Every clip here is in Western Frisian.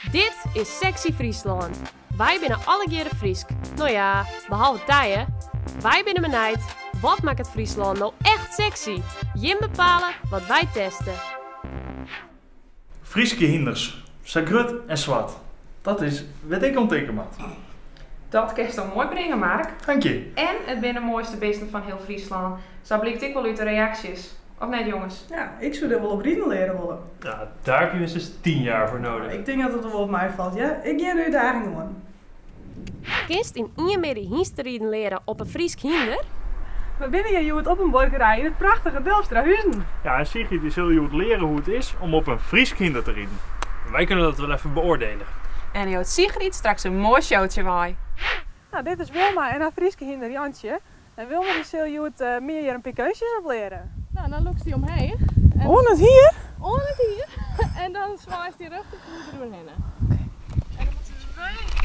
Dit is Sexy Fryslân. Wy binne allegearre Frysk. No ja, behalve Tije. Wy binne benijd, wat makket Fryslân no echt sexy? Jim bepale wat wy teste. Fryske hynders, sa grut en swart. Dat is wêr't ik oan tinke moat. Dat kinst al moai bringe, Mark. Dank je. En it binne de moaiste bisten fan hiel Fryslân. Sa blykt ek wol út de reaksjes. Of net, jonges? Ja, ik soe dêr wol op riden leare wolle. Ja, daar heb je minstens 10 jaar voor nodig. Ik tink dat it wol op my falt, ja. Ik gean de útdaging oan. Kinst yn ien middei hynsteriden leare op in Frysk hynder? We binne hjir hjoed op in buorkerij yn it prachtige Delfstrahuzen. Ja, en Sigrid dy sil hjoed leare hoe it is om op in Frysk hynder te riden. Wij kunnen dat wel even beoordelen. En jout Sigrid straks in moai showtsje wei. Nou, dit is Wilma en har Fryske hynder Jantsje. En Wilma dy sil hjoed my hjir in pear keunstjes op leare. Nou, dan lûkst dy omheech. Oan it hier? Oan it hier. En dan swaaist dy rjochterfoet deroerhinne. Oké. En dan moat se bewege.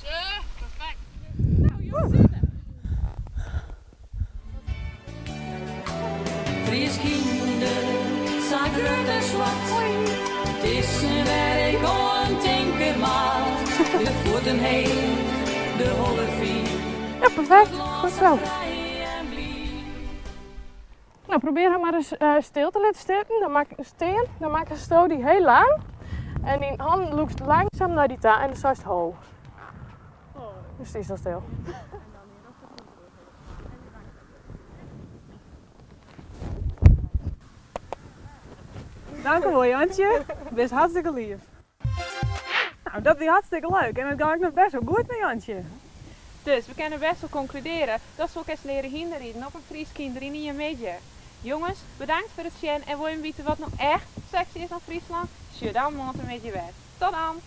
Zo, perfect. Nou, jo sitte. Frysk hynder, sa grut en swart. It is wêr ik oan tinke moat. De fuotten heech, de holle fier. Ja, perfect. Goed zo. Nou, probeer har mar ris stil te litten sitten. Dan mak stean. Dan makkesto dy hiel lang. En dyn hannen lûkst langsum nei dy ta en dan seist ho. Dan stiest al stil. Dankewol Jantsje, bist hartstikke lief. Nou, dat wie hartstikke leuk en it gie ek noch best wol goed mei Jantsje. Dus we kinne best wol konkludearje datst wol kinst leare hynderriden op in Frysk hynder yn ien middei. Jonges, bedankt foar it sjen en wolle jim witte wat no echt sexy is oan Fryslân? Sjoch dan moarntemiddei wer. Tot dan!